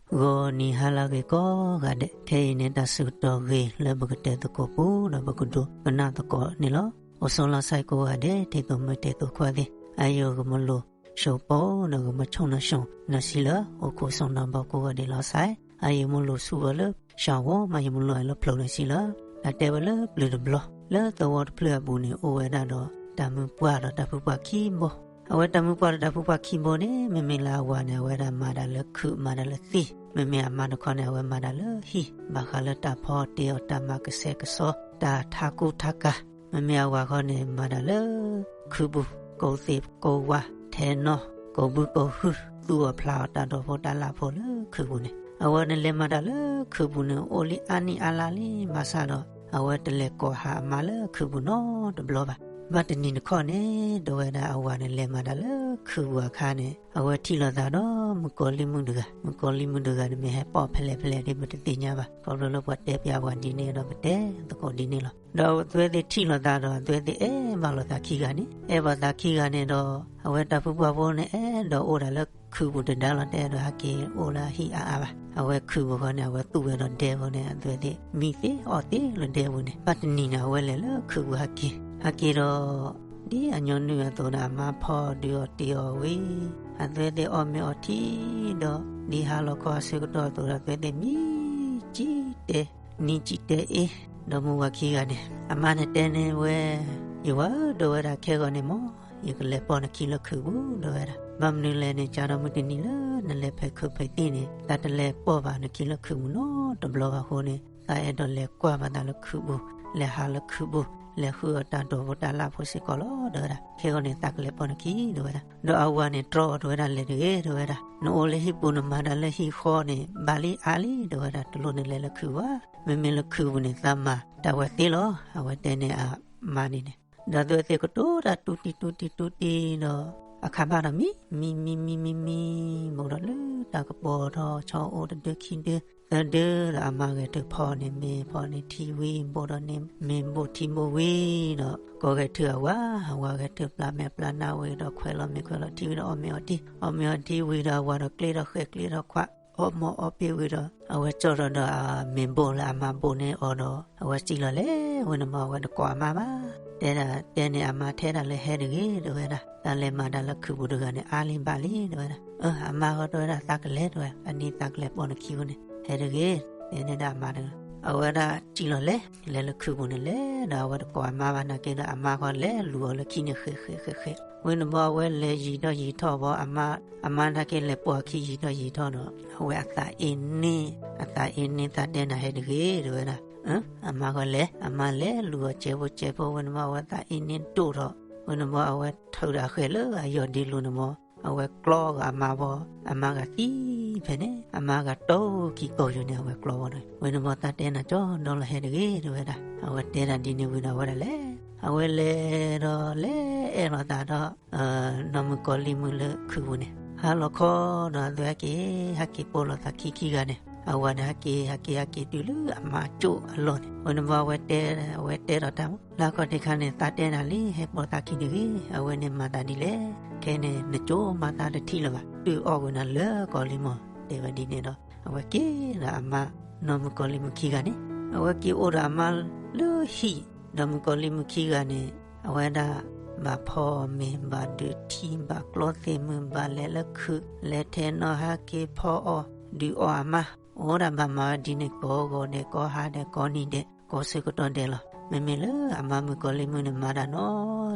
ဂီၤနံၤဟါလၢအဂ့ၤကိးဂၤဒဲး, ခဲအံၤန့ၣ်တၢ်ဆၢကတီၢ်ဂ့ၤလၢပကတဲသကိးပူဒီးပကဒိကနၣ်သကိးန့ၣ်လီၤ. အိၣ်ဆိးလီၤဆဲးကိးဂၤဒဲး, ထံသိးမုၢ်တဲသိးခွါသ့ၣ်, အါယိၤကမၤလိာ်ဆိးပီဒီးကမၤဆိးနီၢ်ဆိးနီၢ်ဆံးလၢ အိၣ်ခိးစီၤနီၤဘီကိးဂၤဒဲးလီၤဆဲး, အါယိၤမၤလိာ်ဆူၣ်ဝဲလၢ စှၤဝီမး ယမၤလိာ်လၢဖျိးနီၢ်ဆံးလၢ တၢ်တဲဝဲလၢပျၢၤတဘျီ လၢသဝီတဖျၢၣ်အပူၤန့ၣ် အိၣ်ဝဲဒၣ်ဒီးတၢ်မုၢ်ပှၢ်ဒီးတၢ်ဖုပှၢ်ခံဘိ အဝဲတၢ်မုၢ်ပှၢ်ဒီးတၢ်ဖုပှၢ်ခံဘိန့ၣ် မ့မ့ၢ်လၢအဝၤန့ၣ် အဝဲဒၣ်မၤတၢ်လၢခုး မၤတၢ်လၢသ့ၣ်, မ့မ့ၢ်အမါတခီန့ၣ် အဝဲမၤတၢ်လၢဟံၣ် ဘၣ်ဃးလၢတၢ်ဖီတ့အီၣ် တၢ်မၤကဆှဲကဆှီ တၢ်ထးကူထးကၤ, မ့မ့ၢ်အဝၤခီန့ၣ် မၤတၢ်လၢခုးပူၤ ကိးသ့ၣ်ကိးဝါ ထဲနီၣ် ကိးဘုကိးဟု သူၣ်အီၣ်ဖျးအီၣ်တၢ်ဒိၣ်ဖိတၢ်လၣ်ဖိလၢခုးပူၤန့ၣ် အဝဲန့ၣ်လဲၤမၤတၢ်လၢခုးပူၤန့ၣ် အိၣ်လံအါနံၣ်အါလါလံ ဘၣ်ဆၣ်ဒီး အဝဲတလဲၤကိးဟးအမါလၢခုးပူၤနီတဘျီဘၣ်. ဘၣ်တနံၤတခီန့ၣ် တဲဝဲဒၣ်အဝၤန့ၣ် လဲၤမၤတၢ်လၢခုးပူၤအခါန့ၣ် အဝဲထံၣ်လိာ်သးဒီးမုၣ်ကီၤလံၢ်မုၣ်တဂၤ, မုၣ်ကီၤလံၢ်မုၣ်တဂၤန့ၣ် မ့ၢ်ဟဲပိာ်ဖဲလဲၣ်ဖဲလဲၣ်ဒ်ပတသ့ၣ်ညါဘၣ်. ခီဖျိလၢပှၤတဲပျးဝၤဒ်န့ၣ်ဒီး ပတဲသကိးဒ်န့ၣ်လီၤ. ဒီးအဝဲသ့ၣ်ထံၣ်လိာ်သးဒီး အဝဲသ့ၣ်အဲၣ်ဘၣ်လိာ်သးခံဂၤန့ၣ်, အဲၣ်ဘၣ်သးခံဂၤန့ၣ်ဒီး အဝဲတၢ်ဖုပှၢ်ဖိန့ၣ် အဲၣ်ဒိးအိၣ်ဒၣ်လၢခုးပူၤတဒါလီၤ တအဲၣ်ဒိးဟဲက့ၤအိၣ်လၢအဟံၣ်အါအါဘၣ်. အဝဲခုးပူၤဃီန့ၣ် အဝဲသူၣ်ဝဲဒီးဒဲဖိန့ၣ် အဝဲသ့ၣ်မံသ့အီၣ်သ့လၢဒဲပူၤန့ၣ်. ဘၣ်တနံၤန့ၣ် အဝဲလဲၤလၢခုးပူၤဟဲက့ၤ, ဟဲက့ၤဒီး ဒ်အညီနုၢ်အသိးဒီး အမါဖီဒုးအီၣ်တ့ၢ်အီၣ်ဝံၤ အဝဲသ့ၣ်အီၣ်မ့ၤအီထံဒီး ဒ်ဟါလီၤခီအဆၢကတီၢ်အသိးဒီး အဝဲသ့ၣ်မံစံၣ်တဲ နံစံၣ်တဲအ့ ဒီးမုၢ်ဝၤခံဂၤန့ၣ် အမါန့ၣ်တဲန့ၢ်ဝဲ, ယဝၤဧၢ တဲဝဲဒၣ် ခဲဂီၤန့ၣ်မ့ၢ် ယကလဲၤပိာ်နခံလၢခုးပူၤ တဲဝဲဒၣ်. ဘၣ်မနုၤလဲၣ်န့ၣ် ကဒီးမုၢ်တနံၤလၢနလဲၤဖဲးခုးဖဲးသ့ၣ်န့ၣ် သးတလဲၤပိာ်ဘၣ်နခံလၢခုးပူၤနီတဘျီဘၣ်အဃိန့ၣ် သးအဲၣ်ဒိးလဲၤကွၢ်ဘၣ်သးလၢခုးပူၤ လဲၤဟးလၢခုးပူၤ လဲၤဃုအီၣ်တၢ်ဒိၣ်ဖိတၢ်လၣ်ဖိစ့ၢ်ကီးလီၤ တဲဝဲဒၣ်. ခဲဂီၤန့ၣ် သးကလဲၤပိာ်နခံ တဲဝဲဒၣ်. ဒီးအဝၤန့ၣ်တြီအီၤ တဲဝဲဒၣ် လဲၤတဂ့ၤ တဲဝဲဒၣ်. နအိၣ်လၢဟံၣ်ပူၤ နမၤတၢ်လၢဟံၣ်ဃီန့ၣ် ဘၣ်လံအါလံ တဲဝဲဒၣ်. တလိၣ်နလဲၤလၢခုးပူၤဘၣ်. မ့မ့ၢ်လၢခုးပူၤန့ၣ် သးမၤတၢ်ဝဲသ့လီၤ အဝဲတဲန့ၢ်အမါဒ်န့ၣ်. ဒီးအဝဲသ့ၣ်ကတိၤတၢ်တူၢ်တံၢ်တူၢ်တံၢ်တူၢ်တံၢ်ဒီး အခါဘၣ်ဒီးမံ မံ မံ မံ မံ မံ ဘူးဒီးလၢတၢ်ကပီၤထီၣ် ဆီအိၣ်တဒၢခံဒၢ သၢဒၢဒီး အမါဂဲၤထၢၣ်ဖီန့ၣ် မ့ၢ်ဖီန့ၣ်ထံဝံၤ ဘူးဒီးန့ၣ် မ့ၢ်ဘူးထံဘူးဝံၤဒီး ကိးဂဲၤထၢၣ်အဝၤ, အဝၤဂဲၤထၢၣ်ပျၢ်မဲာ်ပျၢ်နါဝံၤဒီး ခွဲးလီၤမ့ၤခွဲးလီၤထံဝံၤဒီး အီၣ်မ့ၤအီထံ, အီၣ်မ့ၤအီထံဝံၤဒီး အဝၤဒီးကျ့ထီၣ်ဃဲၤကျ့ထီၣ်ခွး, အီၣ်မ့ၤအီပ့ၤဝံၤဒီး အဝဲကၠီၣ်ထီၣ်ဒီးအမ့ၤဘူးလၢအမါဘူးန့ၢ်အီၤဒီး အဝဲစံၣ်လီၤလဲၣ်. ဝဲန့ၣ်ဘၣ် အဝဲတကိးအမါဘၣ်. တဲဒၣ် တဲန့ၢ်အမါထဲဒၣ်လၢ ဟဲတဂ့ၤ တဲဝဲဒၣ်, တၢ်လဲၤမၤတၢ်လၢခုးပူၤတဂၤန့ၣ် အါလံဘၣ်လံ တဲဝဲဒၣ်. အၢ အမါဃီတဲဝဲဒၣ် သးကလဲၤ တဲဝဲ, အနံၤသးကလဲၤပိာ်နခံဝဲန့ၣ် ဟဲတဂ့ၤ, တဲန့ၢ်ဒၣ်အမါတဂၤ. အဝဲဒၣ်စံၣ်လီၤလဲၣ်, လဲၤလၢခုးပူၤန့ၣ်လဲၣ်ဒီး အဝဲတကိးအမါဘၣ် နာ်က့ဒီး အမါဃီလဲၤလူၤအီၤလၢခံန့ၣ် ဃဲးဃဲးဃဲးဃဲး. ဝဲန့ၣ်ဘၣ် အဝဲလဲၤယံာ်ထီၣ်ယံာ်ထီၣ်ဘၣ် အမါ, အမါနာ်က့လဲၤပိာ်အခံယံာ်ထီၣ်ယံာ်ထီၣ်ဒီး အဝဲအသးအ့န့ၢ်, အသးအ့န့ၢ် သးတဲနၤ ဟဲတဂ့ၤ တဲဝဲဒၣ်. အမါဃီလဲၤ, အမါလဲၤလူၤအီၤစဲးဖိစဲးဖိ ဝဲန့ၣ်ဘၣ် အဝဲသးအ့န့ၢ်ဒိၣ်ထီၣ်, ဝဲန့ၣ်ဘၣ် အဝဲထုးဒီးအဃဲၤလၢအယီၢ်ဒ့လိၤန့ၣ်ဘၣ်, အဝဲကျီဂၤအမါဘၣ်, အမါဂၤသံဖဲန့ၣ်, အမါဂၤတိၢ်ခံကိးယူၤန့ၣ် အဝဲကျီဘၣ်ဒီး ဝဲန့ၣ်ဘၣ် သးတဲနၤကၠီဒီလီၤ ဟဲတဂ့ၤ တဲဝဲဒၣ်. အဝဲတဲဒၣ်ဒ်န့ၣ်ဝံၤဒီး အဝဲဒၣ်လဲၤ, အဝဲလဲၤဒီးလဲၤအဲၣ်လိာ်သးဒီး နီၢ်မုၣ်ကီၤလံၢ်မုၣ်လၢခုးပူၤန့ၣ် ဟါလီၤခီဒီး အဝဲဟဲက့ၤ, ဟဲက့ၤပိာ်လိာ်သးခံခံဂၤန့ၣ်, အဝၤန့ၣ် ဟဲက့ၤ ဟဲက့ၤ ဟဲက့ၤတုၤလၢအမါကၠိအလီၢ်န့ၣ်, ဝဲန့ၣ်ဘၣ် အဝဲတဲ, အဝဲတဲဒီးတၢ်မး လၢခီၣ်ထံးခါန့ၣ် သးတဲနၤလံ ဟဲပိာ်သးခံတဂ့ၤ, အဝဲန့ၣ်မၤသးဒ်လဲၣ်, ခဲန့ၣ် နကၠိမၤသးတထံၣ်လၢၤဘၣ်, တုၤအီၣ်ဝဲနၤလၢကီၤလံၢ်မုၣ်, တဲဝဲဒ်န့ၣ်ဒီး အဝဲက့ၤဒီးအမါ, နီၢ်မုၣ်ကီၤလံၢ်မုၣ်ခံဂၤန့ၣ်, အဝဲက့ၤအိၣ်ဒီးအမါလၢဟံၣ်, ဒီးမုၣ်ကီၤလံၢ်မုၣ်ခံဂၤန့ၣ် အဝဲဒၣ် ဘၣ်ဖီအီၣ်မ့ၤ ဘၣ်ဒုးထံ ဘၣ်ကျီသ့ၣ်မုၢ် ဘၣ်လဲၤလၢခုး လဲၤထဲနီၣ်ဟဲက့ၤဖီအီၣ် ဒုးအီၣ်အမါ, အိၣ်ဒၣ်ဘၣ်မၤဝဲဒ်န့ၣ် ကိးဂီၤဒဲး ကိးဟါဒဲး ကိးနံၤဒဲး ကိးဆၢကတီၢ်ဒဲးလီၤ. မ့မ့ၢ်လၢအမါမုၣ်ကီၤလံၢ်မုၣ်န့ၣ် မၤတၢ်န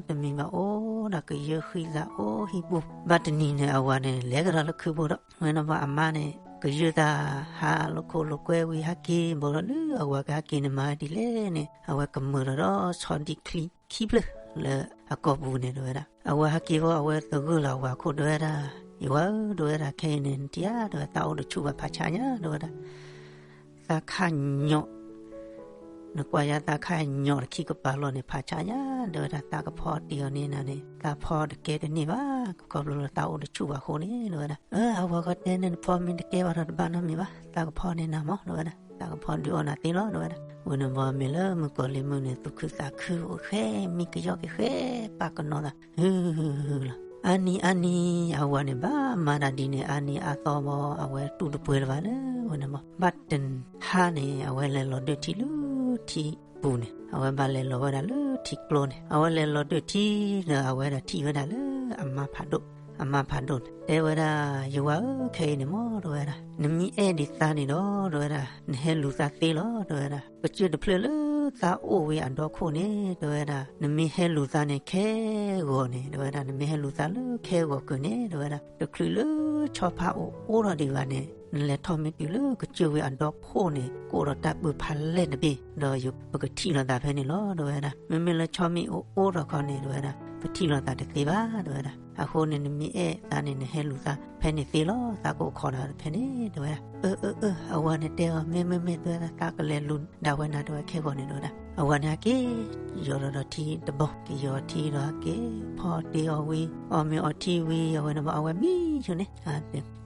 ီတမံၤဘၣ် အိၣ်ဒၣ်ကယၢၢ်ဃံသးအိၣ်ဟံၣ်ပူၤ, ဘၣ်တနံၤန့ၣ် အဝၤန့ၣ် လဲၤကဒီးလၢခုးပူၤဒီး ဝဲန့ၣ်ဘၣ်အမါန့ၣ် ကယၢၢ်သးဟးလိာ်ခိၣ်လိာ်ကွဲဝံၤဟဲက့ၤ ဘၣ်ဒီးလၢအဝၤကဟဲက့ၤန့ၣ် မၤဝဲဒ်လဲၣ်န့ၣ် အဝဲကမၢၢ်ဒီးဒီးဆီဒံၣ်ချံခံဖျၢၣ်လၢအကိာ်ပူၤန့ၣ် တဲဝဲဒၣ်. အဝဲဟဲက့ၤဃီ အဝဲသဂၢၢ်လီၤအဝၤခိၣ် တဲဝဲဒၣ်, ယဝၤဧၢ တဲဝဲဒၣ် ခဲအံၤန့ၣ် နတယါ တဲဝဲ သးအိၣ်တဆူၣ်ဘၣ် ဖးဆါညါ တဲဝဲဒၣ်, သးခါညီၣ် နကွၢ်ယါသးခါညီၣ်တခံကပၤလီၤန့ၣ် ဖးဆါညါ တဲဝဲဒၣ်, သးကဖီတ့ၢ်အီၤန့ၣ်နၤန့ၣ် သးဖီတကဲတန့ၢ်ဘၣ်, ခီဖျိလၢသးအိၣ်တဆူၣ်ဘၣ်အဃိန့ၣ် တဲဝဲဒၣ်. အၢ အဝၤဃီတဲန့ၣ် နဖီမ့ၢ်တကဲဘၣ်ဒီးတဘၣ်နီတမံၤဘၣ်, သးကဖီန့ၢ်နၤမး တဲဝဲဒၣ်, သးကဖီဒုးအီၣ်နၤသ့လီၤ တဲဝဲဒၣ်. ဝဲန့ၣ်ဘၣ်မ့ၢ်လၢမုၣ်ကီၤလံၢ်မုၣ်န့ၣ် သူၣ်ခုသးခုအိၣ်ဃဲ မံကယီက့ၤဃဲ ပာ်ကနီၤသး ဟုဟုဟုဟုလီၤ. အါနံၤအါနံၤ အဝၤန့ၣ်ဘၣ်မၤတၢ်ဒ်န့ၣ် အါနံၤအါသီဘီ အဝဲတူၢ်တပှဲၤလၢၤဘၣ်လၢဝဲန့ၣ်ဘီ ဘၣ်တဟါန့ၣ် အဝဲလဲၤလီၤဒၢၣ်ထံလၢထံပူၤန့ၣ် အဝဲဘၣ်လဲၤလီၤဝဲဒၣ်လၢထံကျိန့ၣ် အဝဲလဲၤလီၤဒၢၣ်ထံဒီး အဝဲဒၣ်ထံၣ်ဝဲဒၣ်လၢအမါဖးဒိၣ်, အမါဖးဒိၣ်န့ၣ် တဲဝဲဒၣ် ယဝၤဧၢ ခဲအံၤန့ၣ်မ့ၢ် တဲဝဲဒၣ် နမ့ၢ်အဲၣ်ဒံးသးန့ၣ်ဒီး တဲဝဲဒၣ် နဟဲလူၤသးသ့လီၤ တဲဝဲဒၣ်. ကစၢၢ်တဖျၢၣ်လၢသးအိၣ်ဝဲအဒီခိၣ်န့ၣ် တဲဝဲဒၣ် နမ့ၢ်ဟဲလူၤသးန့ၣ်ခဲဂီၤန့ၣ် တဲဝဲဒၣ် နမ့ၢ်ဟဲလူၤသးလၢခဲဂီၤကၢၢ်န့ၣ် တဲဝဲဒၣ် တချုးလၢဆီဖါအိၣ်အိၣ်ထီၣ်ဒံးဘၣ်န့ၣ် နလဲၤထီၣ်မ့ၢ်တုၤလၢကစၢၢ်ဝဲအဒီခိၣ်န့ၣ် ကအိၣ်ဒီးတၢ်ပၢဖးလဲၢ်တဘ့ၣ် ဒီးယပကထံၣ်လိာ်သးဖဲန့ၣ်လီၤ တဲဝဲဒၣ်. မ့မ့ၢ်လၢဆီမ့ၢ်အိၣ်အိၣ်ထီၣ်ခီန့ၣ် တဲဝဲဒၣ် ပထံၣ်လိာ်သးတသ့ဘၣ် တဲဝဲဒၣ်. အဃိန့ၣ် နမ့ၢ်အဲၣ်သးန့ၣ် နဟဲလူၤသးဖဲန့ၣ်သ့လီၤ သးကအိၣ်ခိးဒီးဖဲန့ၣ် တဲဝဲဒၣ်. အၢ အၢ အၢ အဝၤန့ၣ်တဲအီၤ မ့ၢ် မ့ၢ် မ့ၢ် တဲဝဲဒၣ် သးကလဲၤလူၤဒၣ်ဝဲနၤ တဲဝဲခဲဂီၤန့ၣ် တဲဝဲဒၣ်. အဝၤန့ၣ်ဟဲက့ၤ ယီၤဒီးထံတဘီ က့ၤယီၤထံဒီးဟဲက့ၤ ဖီတ့ၢ်အီၣ်ဝံၤ အီၣ်မ့ၤအီထံဝံၤ အဝဲန့ၣ်ဘီ အဝဲမံဆိန့ၣ်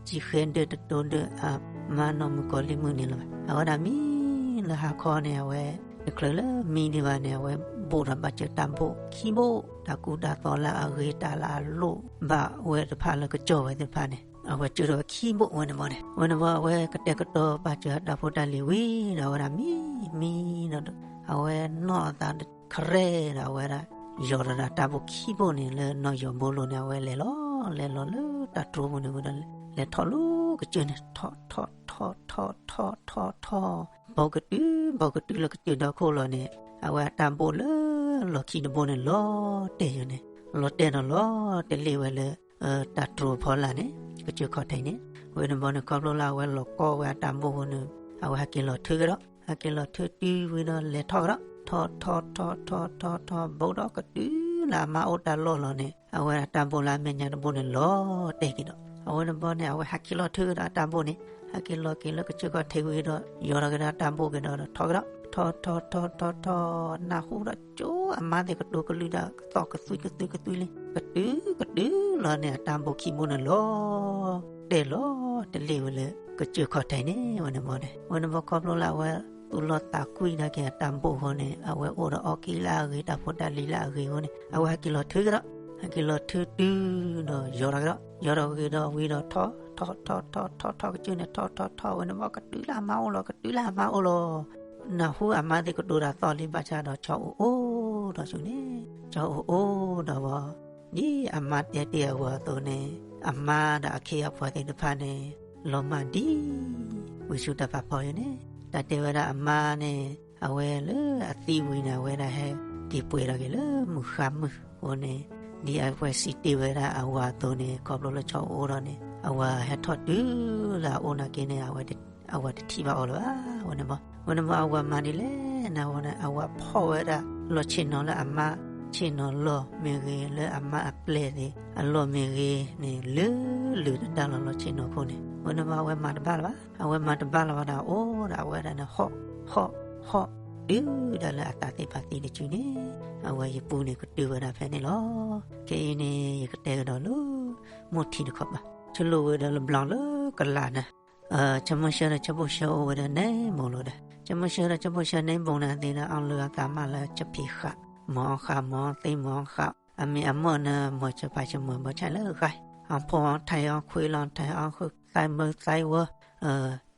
စံဃဲဒၢတတိၤဒၢ အမါနီၢ်မုၣ်ကီၤလံၢ်မုၣ်န့ၣ်လီၤ. အဝဲဒၣ်မံလၢဟါခီန့ၣ် အဝဲ တချုးလၢမံဒံးဘၣ်န့ၣ် အဝဲဘိၣ်ဒီးဘၣ်စၢၤတၢ်ဘိၣ်ခံဘိၣ် တၢ်ကူတၢ်သိးလၢအဂ့ၤ တၢ်လၢအလိၣ်ဘၣ်ဝဲတဖၣ်လၢကစီၣ်ဝဲသ့ၣ်တဖၣ်န့ၣ် အဝဲစၢၤထီၣ်ဝဲခံဘိၣ်ဝဲန့ၣ်ဘီန့ၣ် ဝဲန့ၣ်ဘီ အဝဲကတဲာ်ကတီၤပာ်စၢၤအတၢ်ဖိတၢ်လံၤဝံၤဒီး အဝဲဒၣ်မံ မံဒီး အဝဲနီၢ်အသးခရဲဒီး အဝဲဒၣ် ယီၤဒီးဒၣ်တၢ်ဘိၣ်ခံဘိၣ်န့ၣ် လၢနီၢ်ယီၤဘိလိၤန့ၣ် အဝဲလဲၤလီၤ လဲၤလီၤလၢတၢ်တြိၤပူၤန့ၣ်ဝံၤဒီး လဲၤထီၣ်လၢကစၢၢ်န့ၣ် ထီၣ် ထီၣ် ထီၣ် ထီၣ် ထီၣ် ထီၣ် ထီၣ် ဘီကတုၤ ဘီကတုၤလၢကစၢၢ်ဒီခိၣ်လီၤန့ၣ် အဝဲအတၢ်ဘိၣ်လၢလီၢ်ခံတဘိန့ၣ် လီၤတဲာ်ယိာ်န့ၣ် လီၤတဲာ်ဒီးလီၤတလ့ၣ်ဝဲလၢ တၢ်တြိၤဖီလာ်န့ၣ် ကစၢၢ်ခီၣ်ထံးန့ၣ် ဝဲန့ၣ်ဘီန့ၣ် ခီဖျိလၢအဝဲလီၤကီဝဲအတၢ်ဘိၣ်အဃိန့ၣ် အဝဲဟဲက့ၤလီၤထုကဒီး ဟဲက့ၤလီၤထုတုၤဝံၤဒီးလဲၤထီၣ်ကဒီး ထီၣ် ထီၣ် ထီၣ် ထီၣ် ထီၣ် ဘီဒီးကတုၤလၢအမါအိၣ်တၢ်လီၢ်လီၤန့ၣ် အဝဲအတၢ်ဘိၣ်လၢအမဲာ်ညါတဘိန့ၣ် လီၤတဲာ်က့ၤဒီး အဝဲန့ၣ်ဘီန့ၣ် အဝဲဟဲက့ၤလီၤထုကဒီးအတၢ်ဘိၣ်န့ၣ် ဟဲက့ၤလီၤက့ၤလၢကစၢၢ်ခီၣ်ထံးဝံၤဒီး ယီၤထီၣ်ကဒီးအတၢ်ဘိၣ်ကဒီးဒီးထီၣ်ကဒီး ထီၣ် ထီၣ် ထီၣ် ထီၣ် ထီၣ် နၢ်ဟူဒီးကၠိအမါသ့ၣ်ကတိၤကလုၢ်ဒီးကသီၣ်ကသွံကသွံကသွံလံ ကတုၤ ကတုၤလီၤန့ၣ် အတၢ်ဘိၣ်ခံဘိန့ၣ်လီၤ တဲာ်လီၤတလ့ၣ်ဝဲလၢ ကစၢၢ်ခီၣ်ထံးန့ၣ် ဝဲန့ၣ်ဘီန့ၣ် ဝဲန့ၣ်ဘီခီဖျိလၢအဝဲ သူၣ်လီသးကွံနာ်က့ၤအတၢ်ဘိၣ်အဃိန့ၣ် အဝဲအိၣ်ဒီးအီၣ်က့ၤလၢအဂ့ၤ တၢ်ဖိတၢ်လံၤလၢအဂ့ၤအဃိန့ၣ် အဝဲဟဲက့ၤလီၤထုကဒီး ဟဲက့ၤလီၤထုတုၤဒီးယီၤထီၣ်ကဒီး ယီၤထီၣ်က့ၤဒီးဝံၤဒီးထီၣ် ထီၣ် ထီၣ် ထီၣ် ထီၣ် ကစၢၢ်န့ၣ် ထီၣ် ထီၣ် ထီၣ် ဝဲန့ၣ်ဘီ ကတုၤလၢအမါအိၣ်လီၤ ကတုၤလၢအမါအိၣ်လီၤ နၢ်ဟူအမါသ့ၣ်ကတိၤတၢ်သီၣ်လံ ဘၣ်ဆၣ်ဒီးဆီအိၣ်အိၣ်ဒီးဆူန့ၣ် ဆီအိၣ်အိၣ်ဒီးဝဲ ဒ်အမါတဲတ့ၢ်အဂီၢ်အသိးန့ၣ် အမါဒီးအခ့အပှၤသ့ၣ်တဖၣ်န့ၣ် လီၤမၢ်ဒ် ဝံၤဆူတၢ်ဖးဖီယိာ်န့ၣ် တၢ်တဲဝဲဒၣ်အမါန့ၣ် အဝဲလၢအသံဝံၤန့ၣ် အဝဲဒၣ်ဟဲက့ၤပှဲၤထီၣ်က့ၤလၢမုၢ်ဃါမုၢ်အဃိန့ၣ် ဒ်အဝဲစံးတ့ၢ်ဝဲဒၣ်အဝၤအသိးန့ၣ် ခီဖျိလၢဆီအိၣ်အိၣ်ဒီးန့ၣ် အဝၤဟဲထီၣ်တုၤလၢအအိၣ်နာ်က့န့ၣ် အဝၤတထံၣ်ဘၣ်အီၤလၢၤဘၣ် ဝဲန့ၣ်ဘီ ဝဲန့ၣ်ဘီအဝၤမၤဒ်လဲၣ်န့ၣ် အဝၤန့ၣ် အဝၤဖီၣ်ဝဲဒၣ်လီၢ်ဆ့ၣ်နီၤလၢအမါဆ့ၣ်နီၤလီၢ်မ့ၢ်ဂ့ၤ လၢအမါအပျဲၢ်သ့ၣ်အလီၢ်မ့ၢ်ဂ့ၤန့ၣ် လၢလၢာ်တဒါလီၤ လီၢ်ဆ့ၣ်နီၤခိၣ်န့ၣ် ဝဲန့ၣ်ဘီအဝဲမၤတဘၣ်လၢၤဘၣ် အဝဲမၤတဘၣ်လၢၤဘၣ်ဒီး အိၣ်ဒီးအဝဲဒၣ်န့ၣ် ဟီၣ် ဟီၣ် ဟီၣ် တုၤဒၣ်လၢအသးသ့ၣ်ဖးသံတစုန့ၣ် အဝဲယပူန့ၣ်ကတုၤဝဲဒၣ်ဖဲန့ၣ်လီၤ. ခဲအံၤန့ၣ် ယကတဲကဒီးလၢ မိၢ်ထံတခီပၤ ဆိလိာ်ဝဲဒီးလၢဘျီလၢကလးန့ၣ် ဆၢမိၢ်ဆှၢဒီးဆၢဖိၣ်ဆှၢအိၣ်ဝဲဒီးန့ၣ်မိၢ်လီၤဒီး ဆၢမိၢ်ဆှၢဒီးဆၢဖိၣ်ဆှၢန့ၣ်မိၢ်န့ၣ်သ့ဒီး အီၣ်လုၢ်အီၣ်သးမးလၢဆၢဖံးဃာ် မၤအီၣ်ဃာ် မၤအီၣ်သ့ မၤအီၣ်ဃာ် အမ့ၢ်အမိၢ်န့ၣ် မၤဆၢဖးဆၢမၤဘၣ်ဆၣ်လၢဂၤ အီၣ်ဖှီၣ်အီၣ်ထံးအီၣ်ခွံလီၤ ထံးအီၣ်ဃုသးမုာ်သးဝဲ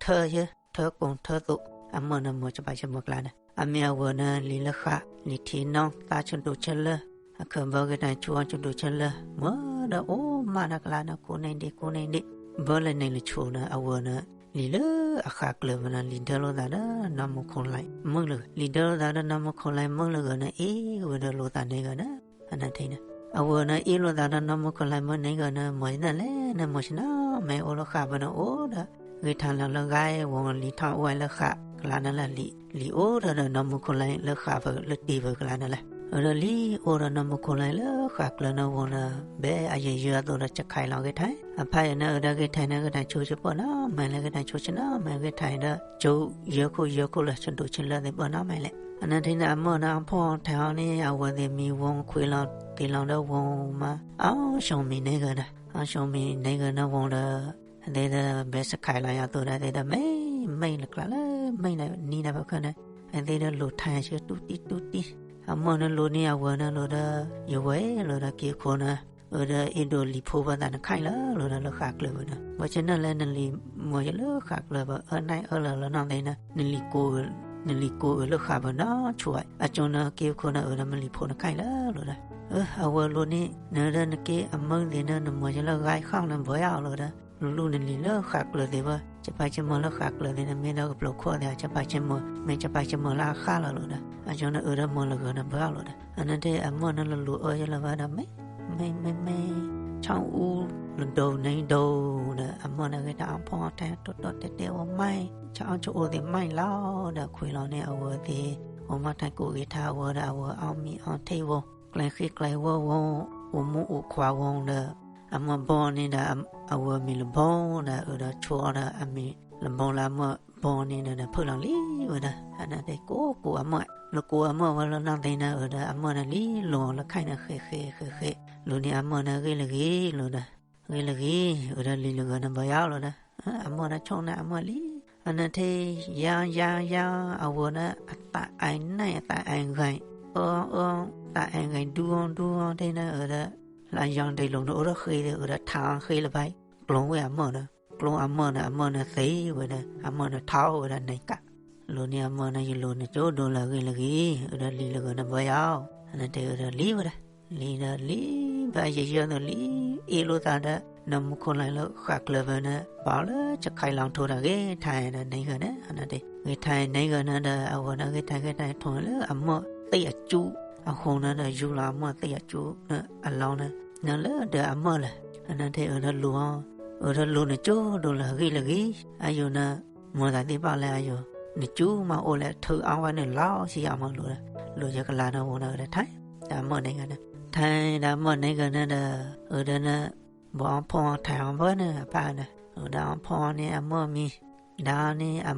ထၢယဲ ထၢကိၢ်ထၢသိး အမိၢ်န့ၣ်မၤဆၢဖးဆၢမၤကျါန့ၣ် အမ့ၢ်အဝၤန့ၣ် လံာ်လၢဃာ် လံာ်ထံးနီၢ် သးဆဒိၣ်ဆၢလၢ အခၢၣ်ဘၢဂ့ၤတၢ်ဆူအီၣ်ဆဒိၣ်ဆၢလၢ မၤဒီးအိၣ်မးတၢ်ကျါန့ၣ် ကိးန့ၢ်ဒံး ကိးန့ၢ်ဒံး ဘၢလၢန့ၣ်လၢဆိန့ၣ် အဝၤန့ၣ် လံာ်လၢအဃးကျၢၤဝဲန့ၣ် လံာ်ဒၢလိာ်သးဒီးနီၢ်မုၢ်ခိၣ်လါမုၢ်လၢၤ လံာ်ဒၢလိာ်သးဒီးနီၢ်မုၢ်ခိၣ်လါမုၢ်လၢၤဂၤန့ၣ် အ့ၣ်ဝဲဒီးလိာ်သးန့ၣ်ဂၤန့ၣ် အနထံန့ၣ် အဝၤန့ၣ် အ့ၣ်လိာ်သးဒီးနီၢ်မုၢ်ခိၣ်လါမုၢ်န့ၣ်ဂၤန့ၣ် မၤယနၢ်လဲၣ်န့ၣ် မၤဆနၢၣ် မ့ၢ်အိၣ်လၢဃာ်ဘၢန့ၣ်အိၣ်ဒီး ဂ့ၤထါလီၤလၢဂၤဝဲလံာ်ထီၣ်အိၣ်ဝဲလၢဃာ်ကျါန့ၣ်လၢ လံာ်အိၣ်ဒီးနီၢ်မုၢ်ခိၣ်လါလၢဃာ်ဘၢလၢတ့ၢ်ဘၢကျါန့ၣ်လဲၣ် အဒီးလံာ်အိၣ်ဒီးနီၢ်မုၢ်ခိၣ်လါလၢဃာ်ကျၢၤန့ၣ်ဝဲန့ၣ် ဘဲအယဲၢ်ယဲၢ်အသိးဒီး ဆခးလီၤဂ့ၤထါ အဖးယဲၢ်န့ၣ် အဒီးဂ့ၤထါန့ၣ် ဂ့ၤထါဆိဆၢပၢၢ်နီၢ်မးလဲၣ် ဂ့ၤထါဆိဆနၢၣ်မး ဂ့ၤထါဒီး ဆိယဲၢ်ခိၣ်ယဲၢ်ခိၣ်လၢဆဒိၣ်ဆၢလၢသ့ၣ်ပၢၢ်နီၢ်မးလဲၣ် အနထံန့ၣ် အမိၢ်န့ၣ် အီၣ်ဖှီၣ်ထံးအီၣ်န့ၣ် အဝၤသ့ၣ်မံဝဲခွံလီၤသ့ၣ်လီၤဒီးဝဲမး အီၣ်ဆိမံၤန့ၣ်ဂၤဒီး အီၣ်ဆိမံၤန့ၣ်ဂၤန့ၣ်ဝဲဒီး သ့ဒီး ဘဲဆခးလီၤယဲၢ်အသိးဒီး သ့ဒီး မ့ၢ် မ့ၢ်လၢကျါလၢ မ့ၢ်နံၤန့ၣ်ဖဲခဲန့ၣ် သ့ဒီးလိၣ်ထါယဲၢ်ဆၢတူၢ်တံၢ်တူၢ်တံၢ် အမိၢ်န့ၣ်လိၣ်န့ၢ်အဝၤန့ၣ်လိၣ်ဒီး ယဝဲလိၣ်ဒီးက့ၤခိၣ်န့ၣ် အၢဒီးအ့ၣ်ဒိးလံၤဖိဘၣ်သးနခါအံၤလၢလီၤဒီးလၢဃးကျၢၤပူၤန့ၣ်, ဘၣ်ဆၣ်န့ၣ်လၢနလံၤမီၤယလၢဃးကျၢၤပူၤ အၢနၢ်အၢလီၤလီၤနီၢ်သ့ၣ်န့ၣ် နလံၤကိးအၢလၢဃးပူၤနီၢ်ဆူၣ်ဝဲ, အကၠိန့ၣ်က့ၤခိၣ်န့ၣ် အၢဒီးမ့ၢ်လံၤဖိနခါအံၤလၢလီၤဒီး, အၢ အဝဲလိၤန့ၣ် နဒီးနက့ၤအမုၢ်သ့ၣ်န့ၣ် နမီၤယလၢဂၤခီၣ်န့ၣ် ဘၣ်ယါအီၤလီၤဒီး လူၤလူၤနလံၤလၢဃးကျၢၤသ့ၣ်ဘၣ်, ဆ့ပာ်ဆ့မီၤလၢဃးကျၢၤသ့ၣ်န့ၣ် မ့ၢ်ဒီးကပျိၤခိၣ်သ့ၣ် ဆ့ပာ်ဆ့မီၤ မ့ၢ်ဆ့ပာ်ဆ့မီၤလၢအဃါလီၤလီၤဒီး အကၠိန့ၣ်အၢဒီးမီၤလၢဂၤန့ၣ် ဘၣ်ယါအီၤလီၤဒီး အန့ၣ်ဒၣ်အမီၢ်န့ၣ်လၢလူၤအၢယလၢၤဘၣ်ဒီး မ့ၢ် မ့ၢ် မ့ၢ် မ့ၢ် ဆီအူလၢဒိၣ်န့ၣ်ဒိၣ်ဒီး အမီၢ်န့ၣ်ဂ့ၤတၢ်အီၣ်ဖီၣ်အီၣ်ထဲ တီတီတဲာ်တဲာ်အိၣ်မး, ဆီအီၣ်ဆီအိၣ်သ့ၣ်မးလီၤဒီး ခွံလီၤန့ၣ် အဝဲသ့ၣ် အိၣ်မီၢ်ထဲကိးဂ့ၤထါဝဲဒီး အဝဲအီၣ်မ့ၤအီထံဝဲ ကျဲဃ့ကျဲဝီဝဲ အိၣ်မူအိၣ်ခွါဝဲဒီး အမီၢ်ဘီန့ၣ်ဒီး အဝဲမံၤလၢဘီဒီး အၢဒီးဆိအီၤဒီးအမံၤလၢဘီလၢအမီၢ်ဘီန့ၣ်ဒီး ဖုၣ်လီၤလံဝဲဒီး အန့ၣ်ဒၣ်ကိးကိးအမီၢ်, လၢကိးအမီၢ်ဝဲလၢနီၢ်သ့ၣ်န့ၣ် အၢဒီးအမီၢ်န့ၣ်လံလိၤအီၤလၢခါအံၤန့ၣ် ဃဲးဃဲးဃဲးဃဲး, လူၤန့ၣ်အမီၢ်န့ၣ်ဂ့ၢ်လၢဂ့ၤလီၤဒီး ဂ့ၢ်လၢဂ့ၤ အၢဒီးလံၤလၢဂၤန့ၣ် ဘၣ်ယါအီၤလီၤဒီး အမီၢ်န့ၣ်ဆိၣ်န့ၣ်အမီၢ်လံ, အန့ၣ်ထဲ ယါယါယါ အဝဲန့ၣ် အသးအဲၣ်နၢ် အသးအဲၣ်ဂၤ အၢအၢ သးအဲၣ်ဂၤဒူအီၤဒူအီၤထဲန့ၣ် အၢဒီး လၢယီၤဒ့လိၤန့ၣ် အိၣ်ဒီးဃ့ဒီး အၢဒီးထါအီၤဃ့လၢၤဘၣ်, ကျိဝဲအမီၢ်ဒီး ကျိအမီၢ်န့ၣ် အမီၢ်န့ၣ်သ့ဝဲဒီး အမီၢ်န့ၣ်ထါအီၤဝဲဒီးန့ၣ်ကး, လူၤန့ၣ်အမီၢ်န့ၣ် ယလူၤနကၠိဒိလၢဂ့ၢ်လၢဂ့ၤ အၢဒီးလံၤလၢဂၤန့ၣ် ဘၣ်ယါအီၤ, အန့ၣ်ထဲအၢဒီးလံၤဝဲဒၣ် လံၤဒီးလံၤဘၣ်ယဲယဲသိးလံၤ အ့ၣ်လိာ်သးဒီး နီၢ်မူခိၣ်လၢ်လၢဃးကျၢၤပူၤန့ၣ် ပာ်လၢဆခါလီၤထိဒီးဂ့ၤထါဒီးန့ၣ်ဂၤန့ၣ် အန့ၣ်ဒၣ် ဂ့ၤထါန့ၣ်ဂၤန့ၣ်ဒီး အဝဲန့ၣ်ဂ့ၤထါ ဂ့ၤထါထိၣ်လၢအမီၢ်သ့ၣ်အကၠူ အဃိန့ၣ်ဒီး ယူလီၤအမီၢ်သ့ၣ်အကၠူန့ၣ်အလီၢ်န့ၣ် နလၢဒီးအမီၢ်လၢ အန့ၣ်ဒၣ်အၢဒီးလိၤအီၤ အၢဒီးလိၤနကၠိဒိလၢဂ့ၢ်လၢဂ့ၤ အယိာ်န့ၣ် မိၢ်သးသ့ၣ်ပာ်လၢအယိာ် နကၠူမးအိၣ်လၢအထုးအီၣ်ဝဲန့ၣ်လီၤဆံယါမီၢ်လိၤဒီး လိၤယကလၤန့ၣ်ဝဲန့ၣ်အၢဒီးထါ ဒီးအမီၢ်န့ၣ်ဂၤန့ၣ် ထါဒီးအမီၢ်န့ၣ်ဂၤန့ၣ်ဒီး အၢဒီးန့ၣ် ဘၣ်အီၣ်ဖီၣ်အီၣ်ထါအီၣ်ဘၣ်န့ၣ် အပၢ်န့ၣ် အၢဒီးအီၣ်ဖီၣ်အီၣ်န့ၣ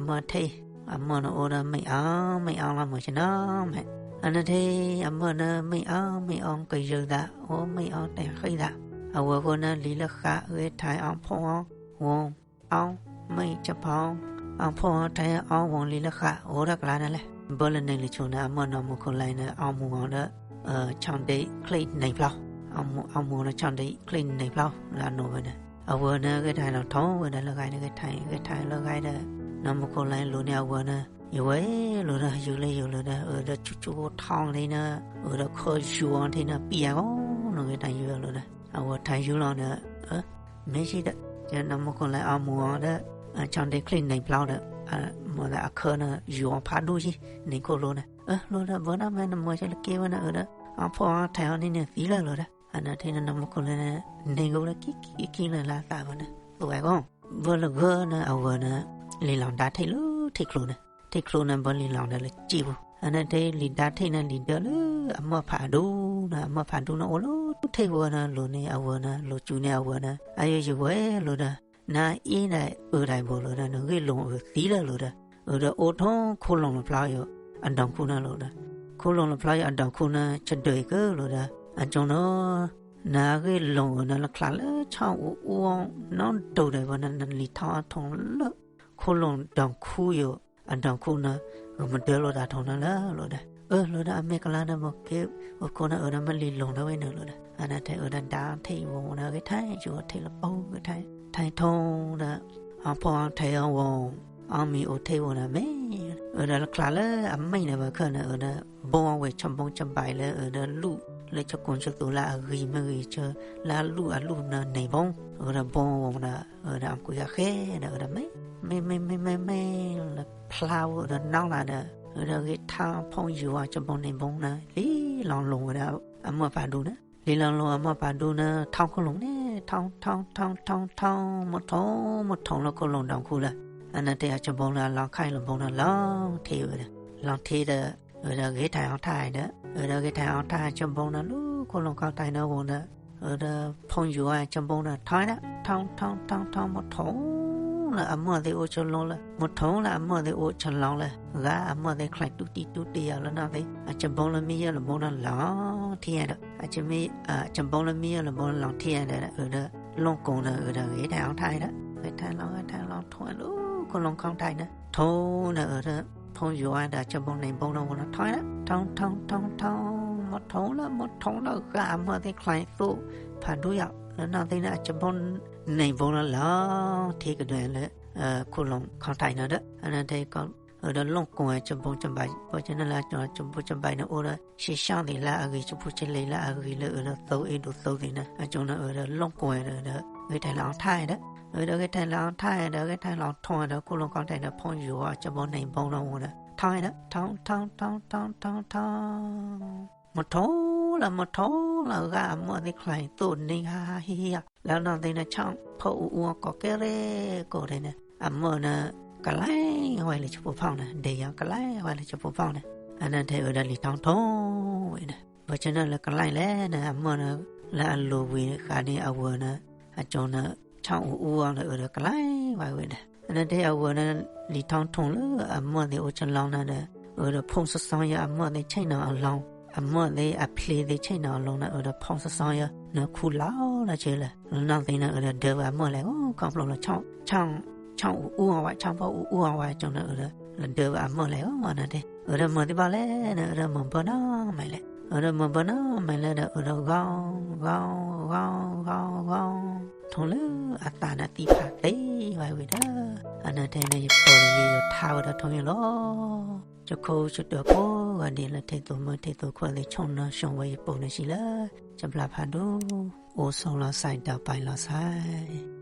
်အမီၢ်မံၤ ဒီးန့ၣ်အမီၢ်ထံၣ် အမီၢ်န့ၣ်အိၣ်ဒီးမ့ၢ်အီၣ် မ့ၢ်အီၣ်လီၤမုၢ်ဆ့နီၤမဲာ် အန့ၣ်ထဲ အမီၢ်န့ၣ်မ့ၢ်အီၣ် မ့ၢ်အီၣ်ကယုာ်သး အိၣ်မ့ၢ်အီၣ်တဲာ်ဃ့သး အဝဲဃိန့ၣ်လံၤလၢဃးဂ့ၤထါအီၣ်ဖီၣ်အီၣ်ဝီ အီၣ်မ့ၢ်ဆၣ်ဖီ အီၣ်ဖီၣ်အီၣ်ထဲအီၣ်ဝီလံၤလၢဃး အိၣ်ဒီးကျါန့ၣ်လဲၣ် ဘၢလၢန့ၣ်လံၤဆူၣ်န့ၣ် အမီၢ်နီၢ်မူခိၣ်လၢ်န့ၣ် အီၣ်မူအီၤဒီး ဆီၣ်ဒ့ချ့ၣ်န့ၢ်ဖျီ အီၣ်မူအီၤဒီးဆီၣ်ဒ့ချ့ၣ်န့ၢ်ဖျီ လၢအနိၣ်ဝဲန့ၣ် အဝဲန့ၣ်ဂ့ၤထါလီၤထိၣ်ဝဲဒၣ်လၢဂၤန့ၣ် ဂ့ၤထါဂ့ၤထါလၢဂၤဒီး နီၢ်မူခိၣ်လၢ်လိၤန့ၣ်အဝဲန့ၣ် ယဝဲလိၤဒီး ယူၤလၢယူၤလိၤဒီး အၢဒီးဆူၣ်ဆူၣ်ထီၣ်န့ၣ် အၢဒီးခီယူၤအီၤထံန့ၣ် ပံၢ်ယါဂီၢ်နီၢ်ဂ့ၤထါယူၤအီၤလိၤဒီး အဝဲထါယူၤလီၤဒီး မ့ၢ်ဆံဒီး ယနီၢ်မူခိၣ်လၢ်အီၣ်မူအီၤဒီး ဆီၣ်ဒ့ချ့ၣ်န့ၢ်ဖျီဒီး မ့ၢ်သးအခၢန့ၣ် ယူၤအီၤဖးဒူၣ်ဆံ န့ၣ်ခိၣ်လိၤန့ၣ် အၢ လိၤဒီး ဘၢနၢ်မ့ၢ်နမီၢ်ဆၢလၢက့ဝဲန့ၣ် အၢဒီး အီၣ်ဖီၣ်အီၣ်ထဲအီၤန့ၣ်န့ၣ်သံလၢာ်လိၤဒီး အန့ၣ်ထဲန့ၣ် နီၢ်မူခိၣ်လၢ်န့ၣ် န့ၢ်ကဝဲလၢကံကံကံလၢလၢအသးဝဲန့ၣ် သွဲၣ်ကီ ဘၢလၢဂၤန့ၣ် အဝဲန့ၣ် လံၤလီၤဒါထံၣ်လၢထံၣ်ချိၣ်န့ၣ် ထံၣ်ချိၣ်န့ၣ် ဘၢလံၤလီၤဒီးလၢစံာ်ပူၤ အန့ၣ်ထဲလံၤဒါထံၣ်န့ၣ် လံၤဒၢလၢအမီၢ်ဖးဒူန့ၣ် အမီၢ်ဖးဒူန့ၣ်အိၣ်လၢထံၣ်ဝဲန့ၣ် လိၤန့ၣ်အဝဲန့ၣ် လိၤစူၤန့ၣ်အဝဲန့ၣ် အယိာ်ယဝဲလိၤဒီး နအ့ၣ်ဒၣ်အၢဒၣ်ဘိလိၤဒီး နဂ့ၢ်လိာ်အၢသံလၢာ်လိၤဒီး အၢဒီးအိၣ်ထိၣ်ခိၣ်လိာ်လၢဖျါယိာ် အဒီၣ်ခူန့ၣ်လိၤဒီး ခိၣ်လိာ်လၢဖျါယိာ်အဒီၣ်ခူန့ၣ် ဆဒၢအံၤကလိၤဒီး အကၠိန့ၣ် နဂ့ၢ်လိာ်အၢန့ၣ်လၢချါလၢဆီအူအူအီၤ နီၢ်ဒိၣ်ဒီးဝဲန့ၣ် နလံၤထီၣ်အထိၣ်လၢ ခိၣ်လိာ်ဒီၣ်ခူယိာ် အဒီၣ်ခူန့ၣ် ဂမၤဒၢလိာ်သးထိၣ်န့ၣ်လၢလိၤဒီး အၢ လိၤဒီးအမ့ၢ်ကလါန့ၣ် မ့ၢ်က့ အိၣ်ခိၣ်န့ၣ်အၢဒီးမ့ၢ်လံၤလိာ်ဒီးဝဲန့ၣ်လိၤဒီး အန့ၣ်ထဲအၢဒီးဒါထံၣ်ဝဲန့ၣ် ဂ့ၤထဲယူၤထံၣ်လၢပှၤဂ့ၤထဲ ထဲထိၣ်ဒီး အီၣ်ဖီၣ်အီၣ်ထဲအီၤဝဲ အီၣ်မ့ၤအိၣ်ထဲဝဲန့ၣ်မ့ၢ် အၢဒီးလၢချါလၢအမဲာ်န့ၣ် ပှၤခဲန့ၣ် အၢဒီးဘီဝဲဆၢဘီဆၢဘၣ်လၢအၢဒီးလူၢ် လၢဆကိၣ်ဆသူလၢအဂံၢ်မ့ၢ်ဂ့ၤ ဆၢလၢအလူၢ်အလူၢ်န့ၣ်န့ၢ်ဘီ အၢဒီးဘီဝဲဒီး အၢဒီးအကွံာ်အဃဲဒီးအၢဒီးမ့ၢ် မ့ၢ်မ့ၢ်မ့ၢ်မ့ၢ်မ့ၢ်လၢဖျါဝဲအၢဒီးနီၢ်လၢဒီး အၢဒီးဂ့ၤထါဖီၣ်ယူၤအီၤဆၢဘီန့ၢ်ဘီန့ၣ် လံၤလီၤလိာ်ဝဲဒၣ်အမီၢ်ဖးဒူန့ၣ် လံၤလီၤလိာ်အမီၢ်ဖးဒူန့ၣ် ထီၣ်ခိၣ်လိာ်န့ၣ် ထီၣ်ထီၣ်ထီၣ်ထီၣ်ထီၣ် မ့ၢ်ထိၣ်မ့ၢ်ထိၣ်လၢခိၣ်လိာ်ဒီၣ်ခူလၢ အန့ၣ်ထဲအဆၢဘီလၢအလီၤခါအံၤလၢဘီန့ၣ်လီၤထံဝဲဒီး လီၤထံဒီး အၢဒီးဂ့ၤထါအီၣ်ထါဒီး အၢဒီးဂ့ၤထါအီၣ်ထါဆၢဘီန့ၣ်လၢခိၣ်လိာ်ခီၣ်ထါန့ၣ်ဝဲဒီး အၢဒီးဖီၣ်ယူၤအီၤဆၢဘီန့ၣ်ထီၣ်ဒၣ် ထီၣ်ထီၣ်ထီၣ်ထီၣ် မ့ၢ်ထိၣ်လၢအမီၢ်သ့ၣ်အိၣ်ဆၢလီၤလၢ မ့ၢ်ထိၣ်လၢအမီၢ်သ့ၣ်အိၣ်ဆၢလီၤလၢ ဂၤအမီၢ်သ့ၣ်ချဲးတူၢ်တံၢ်တူၢ်တ့ၢ်အီၤလၢနီၢ်သ့ၣ် အဆၢဘီလၢမ့ၢ်ယဲၢ်လၢဘီန့ၣ်လီၤထံဒီး အဆၢဘီလၢမ့ၢ်ယဲၢ်လၢဘီန့ၣ်လီၤထံဒီး အၢဒီး လိၣ်ကိၣ်ဒီး အၢဒီးဂ့ၤထါအီၣ်ထါဒီး ဂ့ၤထါလီၤဂ့ၤထါလီၤထိၣ်လၢခိၣ်လိာ်ခီၣ်ထါန့ၣ် ထိၣ်ဒီးအၢဒီး ဖီၣ်ယူၤအီၤဒီးဆၢဘီန့ၢ်ဘီန့ၣ်ဝဲလီၤထီၣ်ဒၣ် ထီၣ်ထီၣ်ထီၣ်ထီၣ် မိၢ်ထိလၢမိၢ်ထိလၢဂၤအမၢၢ်သ့ၣ်ချါသိၣ်ဖးဒိၣ်ယီၤ လၢနီၢ်သ့ၣ်န့ၣ် အကၠိဘိန့ၣ်ဘိလီၤလီၤ ထံကနွဲလၢ ခိၣ်လိၤခီၣ်ထံးန့ၣ်ဒီး အန့ၣ်ထဲ အၢဒီးလိာ်ကွဲကၠိဘိကၠိဘၣ် ဘၣ်ဆၣ်န့ၣ်လၢအကၠိဘိကၠိဘၣ်န့ၣ် အိၣ်ဒီးဆံးဆံးသ့ၣ်လၢအဂ့ၤ ဆံးပူဆံးလံလၢအဂ့ၤလၢအၢဒီးသိအ့ၣ်ဒိၣ်သိသ့ၣ်န့ၣ် အကၠိန့ၣ် အၢဒီးလိာ်ကွဲဒီး ဂဲၤထၢၣ်လၢအီၤထါဒီး အၢဒီးဂဲၤထၢၣ်လၢအီၤထါဒီး ဂဲၤထၢၣ်လၢအီၤထိၣ်ဒီး ခိၣ်လိၤခီၣ်ထံးဒီး ဖီၣ်ယူၤအီၤကၠိဘိန့ၣ်ဘိဒီးဝဲဒီး ထိၣ်ဒီး ထိၣ်ထိၣ်ထိၣ်ထိၣ်ထိၣ်ထိၣ် မိၢ်ထိလၢမိၢ်ထိလၢဂၤအမၢၢ်သ့ၣ်ချါသိၣ်န့ၣ်ဂၤဟံၣ်ဟံၣ်ယီၤ လၢနီၢ်သ့ၣ်န့ၣ် ဆီၣ်ဖီၣ်အူအူအီၤကိးကဲရ့ကိးဒဲးန့ၣ် အမၢၢ်န့ၣ် ကလဲၤဝဲလၢဆူပူၤဖီၣ်န့ၣ် ဒဲးယီၤကလဲၤဝဲလၢဆူပူၤဖီၣ်န့ၣ် အန့ၣ်ထဲအၢဒီးလံာ်ထီၣ်ထိၣ်ဝဲန့ၣ် ဘၣ်ဆၣ်န့ၣ်လၢကလဲၤလဲၣ်န့ၣ် အမၢၢ်န့ၣ် လၢအလိၤဝံၤဃာ်န့ၣ်အဝဲန့ၣ် အကၠိန့ၣ် ဆီၣ်အူအူအီၤဒီးအၢဒီးကလဲၤဝဲဝဲန့ၣ် အန့ၣ်ထဲအဝဲန့ၣ် လံာ်ထီၣ်ထိၣ်လၢအမၢၢ်သ့ၣ်အိၣ်ဆၢလီၤန့ၣ်ဒီး အၢဒီးဖီၣ်စီစီယီၤအမၢၢ်သ့ၣ်ဆ့ၣ်နီၤအလီၢ် အမၢၢ်သ့ၣ်အဖျ့သ့ၣ်ဆ့ၣ်နီၤအလီၢ်န့ၣ် အၢဒီးဖီၣ်စီစီယီၤန့ၣ်ခူလီၤလၢဆၢလၢ လၢနီၢ်သ့ၣ်န့ၣ် အၢဒီးဒၢဝဲအမၢၢ်လဲၣ် အိၣ်ခီဖျိလၢ ဆီၣ်အူအူအီၤဝဲ ဆီၣ်ဖီၣ်အူအူအီၤဝဲကၠိန့ၣ် အၢဒီး လၢဒၢဝဲအမၢၢ်လဲၣ် အိၣ်န့ၣ်တဲ အၢဒီးမၢၢ်သ့ၣ်ဘၣ်လဲၣ်န့ၣ် အၢဒီးမၢၢ်ဘၢနီၢ်မးလဲၣ် အၢဒီးမၢၢ်ဘၢနီၢ်မးလဲၣ်ဒီး အၢဒီးဂီၤ ဂီၤ ဂီၤ ဂီၤ ဂီၤ ထိၣ်လၢအသးန့ၣ်သံဖးသ့ဝဲဝံၤဒီး အန့ၣ်ထဲန့ၣ် ယပၢၤယယိၤထါဝဲဒီးထိၣ်န့ၣ်လီၤ. ယခိၣ်ဆူတၢကိးဂၤဒဲးလၢထံၣ်သိးမၢထံၣ်သိးခိၣ်သ့ၣ် ဆိၣ်နီၤဆှီဝဲယပူၤန့ၣ်ဆံးလၢ ယဘျါဖးဒိၣ် အိၣ်ဆိးလီၤစဲး ဒီးပာ်လီၤစဲး